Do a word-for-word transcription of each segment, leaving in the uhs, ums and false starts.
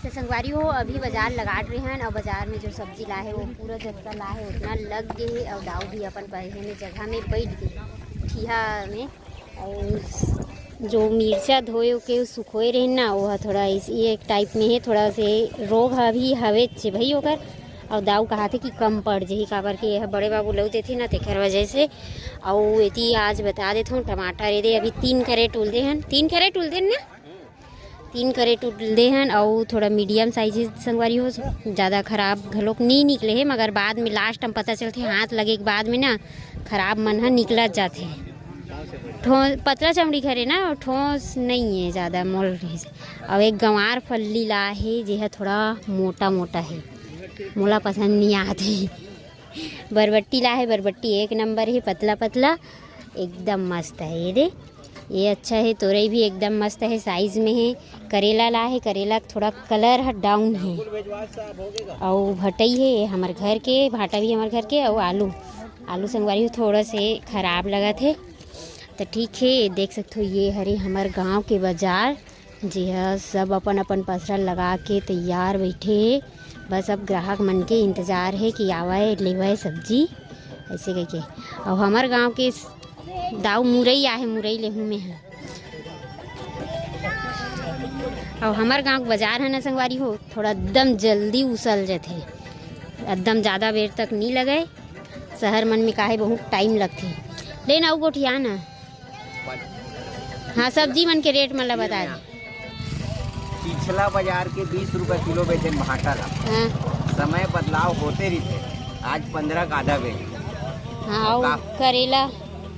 तो संगवारी हो, अभी बाजार लगात रहे हन, अउ बाजार में जो सब्जी लाहे, वो पूरा जतका लाहे, उतना लग गे हे, अउ दाऊ भी अपन पहले में जगह में बैठ गे, ठिहा में। अउ जो मिर्चा धोए के सुखोए रहे ना, वो ह थोड़ा इस, ये एक टाइप में है, थोड़ा से रोग ह अभी हवे चे भाई ओकर। अउ दाऊ कहा थे कि कम पड़ जही, काबर के यह बड़े बाबू लऊ देथे ना, तेखर वजह से। अउ एती आज बता देथों, टमाटर ए दे अभी तीन कैरेट उलदे हन, तीन कैरेट उलदे हन ना, तीन कैरेट उलदे हन। अउ थोड़ा मीडियम साइज हे संगवारी हो, ज़्यादा खराब घलोक नहीं निकले हे, मगर बाद में लास्ट में पता चलथे, हाथ लगे के बाद में ना खराब मन ह निकलत जाथे। ठोस पतला चमड़ी घरे ना, ठोस नहीं है ज़्यादा मोल रहिस। अउ एक गंवार फल्ली ला हे, जे ह थोड़ा मोटा मोटा हे, मोला पसंद नहीं आत हे। बरबट्टी ला हे, बरबट्टी एक नंबर हे, पतला पतला, एकदम मस्त है। ये दे, ये अच्छा है। तोरई भी एकदम मस्त है, साइज में है। करेला ला हे, करेला थोड़ा कलर ह डाउन है। अउ भटई हे, ये हमर घर के, भाटा भी हमर घर के। अउ आलू, आलू संगवारी हो थोड़ा से खराब लगत हे। तो ठीक है, देख सकते हो, ये हरे हमर गांव के बाजार, जे ह सब अपन अपन पसरा लगा के तैयार बैठे हे। बस अब ग्राहक मन के इंतजार हे कि आवय, लेवय सब्जी, ऐसे कहिके। अउ हमर गांव के स-, दाऊ मुरई आहे, मुरई लेहूँ में ह। अउ हमर गांव के बाजार है ना संगवारी हो, थोड़ा एकदम जल्दी उसल जथे, एकदम ज़्यादा बेर तक नहीं लगे। शहर मन में काहे बहुत टाइम लगथे। ले ना, अउ गोठिया ना। हाँ, सब्जी मन के रेट मन ला बता दे। पिछला बाजार के बीस रुपया किलो बेचेन भांटा ला। हाँ। समय बदलाव होते रहिथे, आज पंद्रह का आधा बेच। हाँ, अउ का? करेला?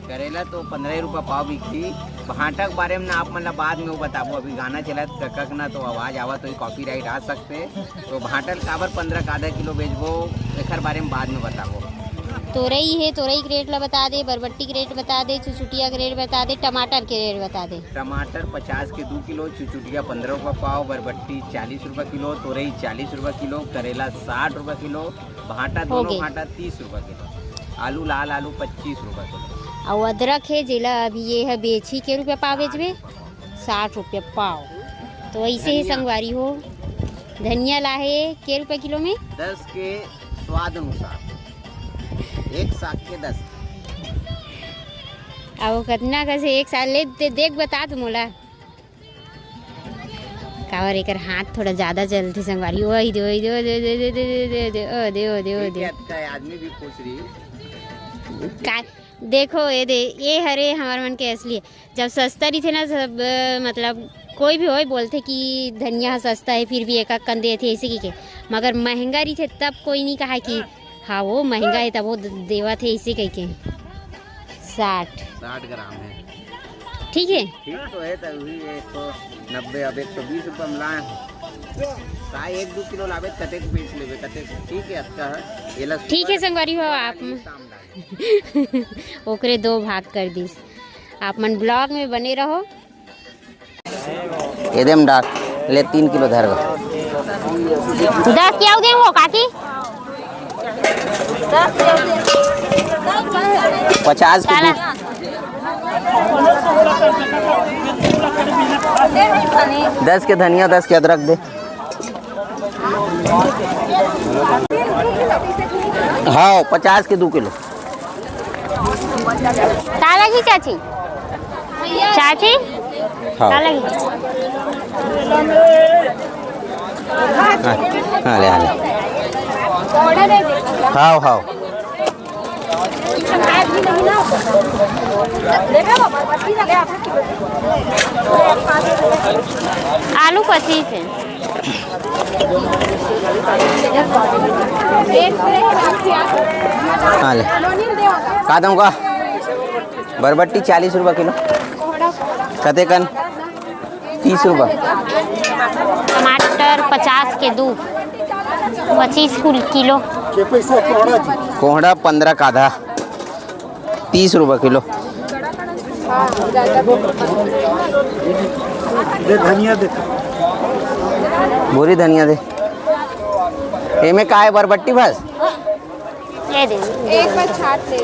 करेला तो पंद्रह रुपया पाव बिकही। भांटा के बारे में ना आप मन ला बाद में वो बताबो, अभी गाना चलत ककक ना तो आवाज आवत होही, कॉपीराइट आ सकथे। तो भांटा ल काबर पंद्रह का आधा किलो बेचबो, एखर बारे में बाद में बताबो। तोरई हे, तोरई के रेट ला बता दे, बरबट्टी के रेट बता दे, चुचुटिया के रेट बता दे, टमाटर के रेट बता दे। टमाटर पचास के दू किलो, चुचुटिया पंद्रह रुपया पाव, बरबट्टी चालीस रुपया किलो, तोरई चालीस रुपया किलो, करेला साठ रुपया किलो, भांटा हो दोनों गे। भांटा तीस रुपया किलो, आलू, लाल आलू पच्चीस रुपया किलो। अउ अदरक हे, जेला अभी ये ह बेची के रुपया पाव बेचबे? साठ रुपया पाव। तो ऐसे ही धनिया। संगवारी हो, धनिया ला हे के रुपया किलो में? दस के स्वाद अनुसार, एक साग के दस। अब वो कितना कैसे एक साग ले दे, देख बता तू मोला। काबर एकर हाथ थोड़ा ज्यादा चलथे संगवारी। ओही दे, ओही दे, ओही दे, ओही दे, ओही दे, ओही दे, ओही दे, ओही दे, ओही दे, ओही दे। ठीक है, अच्छा है, आदमी भी खुश रही। का, देखो, ये दे, ये हरे हमर मन के असली। जब सस्ता रहिथे ना, सब, मतलब, कोई भी होय बोलथे कि धनिया ह सस्ता हे, फिर भी एक एक कन देथे, ऐसे कहिके। मगर महंगा रहिथे, तब कोई नहीं कहा कि हाँ, वो महंगा हे, तब वो द-, देवत हे, ऐसे कहिके। साठ। साठ ग्राम है। ठीक है? ठीक तो है, तब वही एक सौ नब्बे, अब एक सौ बीस रुपये में लाए हैं। का एक दो किलो लाबे, कतेक बेच लेबे, कतेक, ठीक है, अच्छा है। ये ला ठीक है, सुबह संगवारी हो, आप शाम डाल। ओकरे दो भाग कर दिस। आप मन ब्लॉग में बने रहो। एदे म डाल, ले तीन किलो धर गा। दस के अउ दे वो काकी। पचास के काला। दू। दस के धनिया, दस के अदरक दे। हाँ, पचास के दू किलो। का लगही चाची? चाची? हाँ। का लगही? हाँ, हाँ, ले, हाँ, ले। हाँ, हाँ। आलू पच्चीस है। हाँ, ले। का दाम का? बरबट्टी चालीस रुपया किलो। कतेकन? तीस रुपया। टमाटर पचास के दू, पच्चीस कुल किलो। कोहड़ा पंद्रह का आधा। तीस रुपये किलो। दे धनिया दे। बोरी धनिया दे। एमे का है, बरबट्टी बस? ये दे। एक बार छाट ले।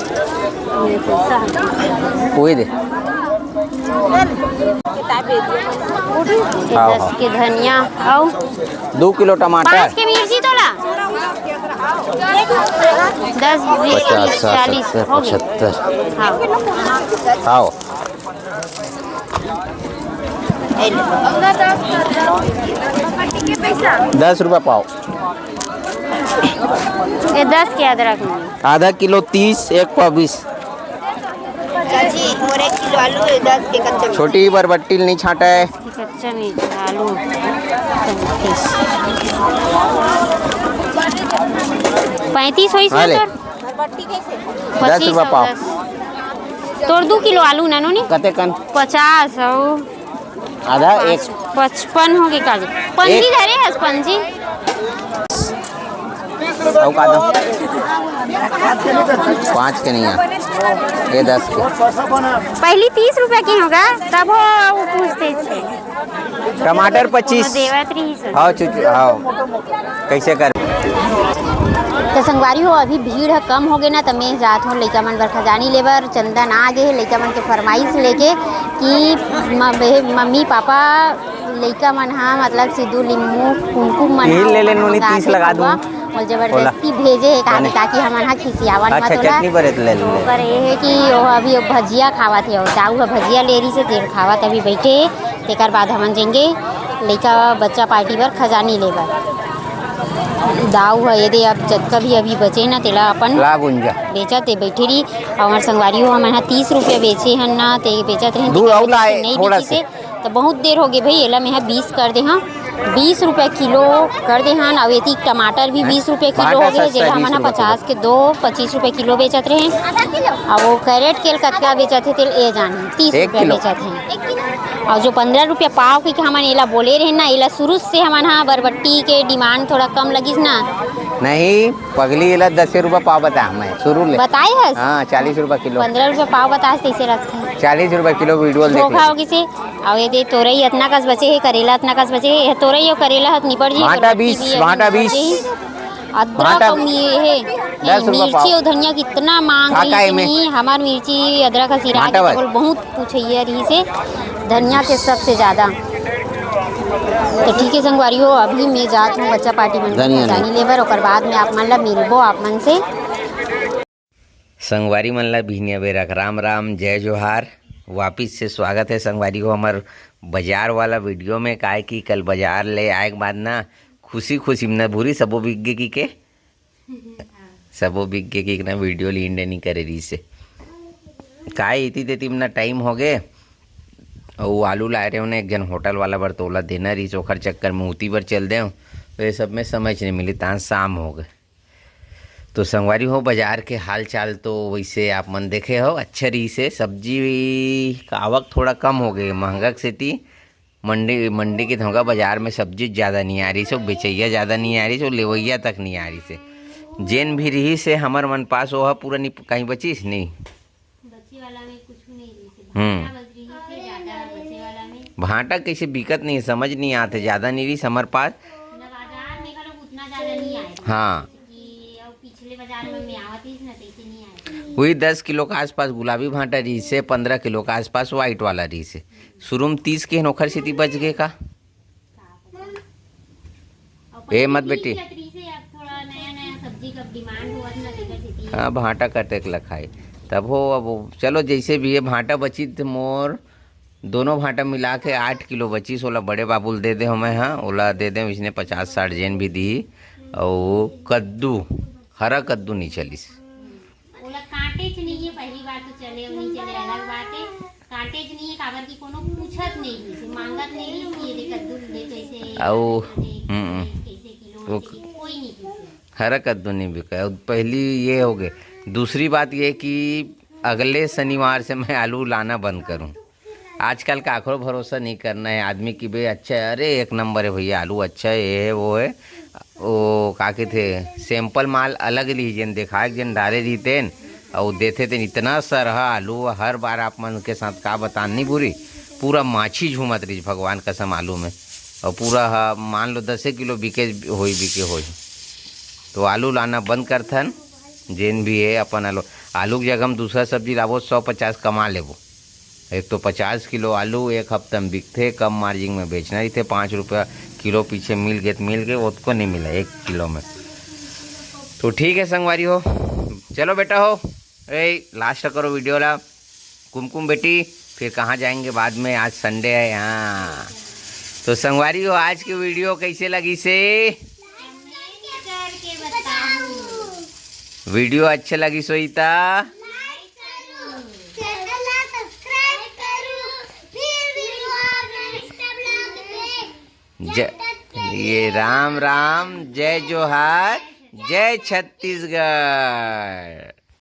वही दे। हाँ, दस हाँ। के धनिया, अउ दू किलो टमाटर। पाँच के मिर्ची तोला। दस, बीस, पचास, तीस, साठ, चालीस, सत्तर, हो गए। पचहत्तर। हाँ। हाँ। दस रुपया पाव। ये दस के अदरक में। आधा किलो तीस, एक पाव बीस। चाची, मोर एक किलो आलू है, दस के कच्चा। छोटी बरबट्टी नहीं छांटा है। कच्चा मिर्च, आलू, पैंतीस। पैंतीस होइस हाँ ना ले। तोर? दस पच्चीस रुपया हो पाव। गया। तोर दू किलो आलू ना नोनी? कते कन? पचास हो। आधा एक। पचपन हो गए काजू। पंजी एक। धरे हस, पंजी। अउ का दो? पाँच के नहीं है, ये दस के। पहली तीस रुपया के होगा, तब हो वो पूछते थे। टमाटर पच्चीस। देवत रही सर। हाँ, चुचु, हाँ। कैसे कर? तो संगवारी हो, अभी भीड़ ह कम हो गए ना, त मैं जात हूँ लइका मन बर खजानी लेबर। चंदन आ गए हे लइका मन के फरमाइश लेके कि म-, हे मम्मी पापा, लइका मन ह मतलब सिद्धू लिम्मू कुमकुम मन यही ह, ले ले ओमन नोनी, मंगा तीस के लगा दूँ। फुआ मोर जबरदस्ती ओला। भेजे हे, कहा कने? ताकि हमन ह खिसियावन अच्छा, मत ओला। चटनी बरे ले ले। ओकर ये हे कि वो अभी वो भजिया खावत हे, वो दाऊ ह भजिया ले रही से, तेल खावत अभी बैठे हे। तेकर बाद हमन जाएंगे लइका बच्चा पार्टी बर खजानी लेबर। दाऊ ह ये दे, अब जतका भी अभी बचे ना, तेला अपन ला गुंजा। बेचत हे, बैठे रही। अउ हमर संगवारी हो, हमन ह तीस रुपया बेचे हन ना, ते बेचत रहे, दूध अउ लाए, नहीं थोड़ा बिकिस से। हे। तो बहुत देर हो गए भाई, एला मैं ह बीस कर दे हाँ, बीस रुपया किलो कर दे हन। अउ एती टमाटर भी बीस रुपया किलो भाटा हो गए, सस्ता जेला हमन ह बीस रुपया किलो। पचास के दो, पच्चीस रुपया किलो बेचत रहे। अब वो कैरेट के कतका बेचत हे, तेल ए जान तीस एक रुपया किलो। बेचत हे। अउ जो पंद्रह रुपया पाव के हमन एला बोले रहे ना, एला शुरू से हमन ह बरबट्टी के डिमांड थोड़ा कम लगिस ना। नहीं, पगली एला दसे रुपया पाव बताया मैं शुरू ले। बताए हस? हाँ, चालीस रुपया किलो। पंद्रह रुपया पाव बतास, तैसे रखते। चालीस रुपया किलो वीडियो देख धोखा ले। हो गइसे। अउ ये दे तोरई अतना कस बचे हे, करेला अतना कस बचे हे, ये तोरई अउ करेला हत निपट जी, भाटा बरबट्टी बीस, भी अभी भाटा निपट बीस। जी। अदरक भाटा अउ ये हे, दस रुपया मिर्ची पाव। अउ धनिया कितना मांग काका रही एमे? थी, हमार मिर्ची अदरक ह सिरा भाटा के बस। बोल बहुत पूछैया रही से धनिया के सबसे ज्यादा। तो ठीक है संगवारी हो, अभी मैं जात हूँ बच्चा पार्टी मन के धनिया नहीं। खजानी लेबर, ओकर बाद में आप मन ला मिलबो आप मन से। संगवारी मन ला बिहनिया बेरा के राम राम, जय जोहार। वापिस से स्वागत है संगवारी हो हमर बाजार वाला वीडियो में। काहे कि कल बाजार ले आए के बाद ना खुशी खुशी में ना भूरी सबो बिक गे कि के, सबो बिक गे कि ना वीडियो लीन नहीं करे रही से। काय इति तेती में ना टाइम हो गए। अउ आलू लाए रहे होने एक जन होटल वाला बर, तोला देना रही, ओखर चक्कर में उती बर चल दे। तो ये सब में समय नहीं मिली, तान शाम हो गए। तो संगवारी हो, बाजार के हाल चाल तो वैसे आप मन देखे हो, अच्छा रही से। सब्जी का आवक थोड़ा कम हो गई, महंगा के सेती मंडी, मंडी के धोखा बाजार में सब्जी ज़्यादा नहीं आ रही से, बेचैया ज़्यादा नहीं आ रही से, लेवैया तक नहीं आ रही से। जेन भी रही से हमर मन पास, वो पूरा नहीं, कहीं बचीस नहीं। बच्चे वाला में कुछ नहीं रही से, हम्म। भाटा बच रही से ज़्यादा, बच्चे वाला में। भाटा कैसे बिकत नहीं, समझ नहीं आते, ज़्यादा नहीं रही हमर पास। ना बाजार में घलो उतना ज़्यादा नहीं आए। हाँ। कि अब पिछले बाजार में मैं आवत रहीस ना, तैसे नहीं आए। वही दस किलो के आसपास गुलाबी भाटा रही से, पंद्रह किलो के आसपास व्हाइट वाला रही से। शुरू में तीस के हन, ओखर सेती बच गए का? ए मत बेटी। अब थोड़ा नया नया सब्जी का डिमांड हुआ था ना, तेकर सेती। हाँ, भाटा कतेक ल खाई। तब हो, अब चलो, जैसे भी है, भाटा बचिस मोर, दोनों भाटा मिला के आठ किलो बचिस, ओला बड़े बाबू ल दे दे हमें, हाँ, ओला दे दे, इसने पचास साठ जेन भी दी। अउ कद्दू, हरा कद्दू नहीं चलिस। ओला कांटेच नहीं है, पहली बात तो चले अउ नहीं चले अलग बात है। कांटेच नहीं है, काबर कि कोनो पूछत नहीं है, से मांगत नहीं है कि ये देख कद्दू ले कैसे अउ, हम्म, हम्म। कैसे किलो, वो कोई नहीं पूछे। हरा कद्दू नहीं बिका। अउ पहली ये हो गए। दूसरी बात ये कि अगले शनिवार से मैं आलू लाना बंद करूँ। आजकल काकरो भरोसा नहीं करना है आदमी कि बे अच्छा है, अरे एक नंबर है भैया, आलू अच्छा है, ये है, वो है, वो का कहिथे, सैंपल माल अलग लीजिए, जेन देखाए जेन डारे रहितेन, अउ देथे तेन इतना सरहा आलू, हर बार आप मन के साथ का बतान नहीं पूरी, पूरा माछी झूमत रही भगवान कसम आलू में, अउ पूरा ह-, मान लो दसे किलो बिके होई, बिके होई। तो आलू लाना बंद करथन, जेन भी है अपन आलू, आलू के जगह हम दूसरा सब्जी लाबो, सौ पचास कमा लेबो। एक तो पचास किलो आलू एक हफ्ता में बिकथे, कम मार्जिन में बेचना रहिथे, पाँच रुपया किलो पीछे मिल गे त मिल गे, ओतको नहीं मिला एक किलो में। तो ठीक है संगवारी हो, चलो बेटा हो, ए लास्ट करो वीडियो ला। कुमकुम बेटी, फिर कहाँ जाएंगे बाद में, आज संडे है। हाँ, तो संगवारी हो, आज की वीडियो कैसे लगिसे? वीडियो अच्छे लगिस होही त जय, ये राम राम, जय जोहार, जय छत्तीसगढ़।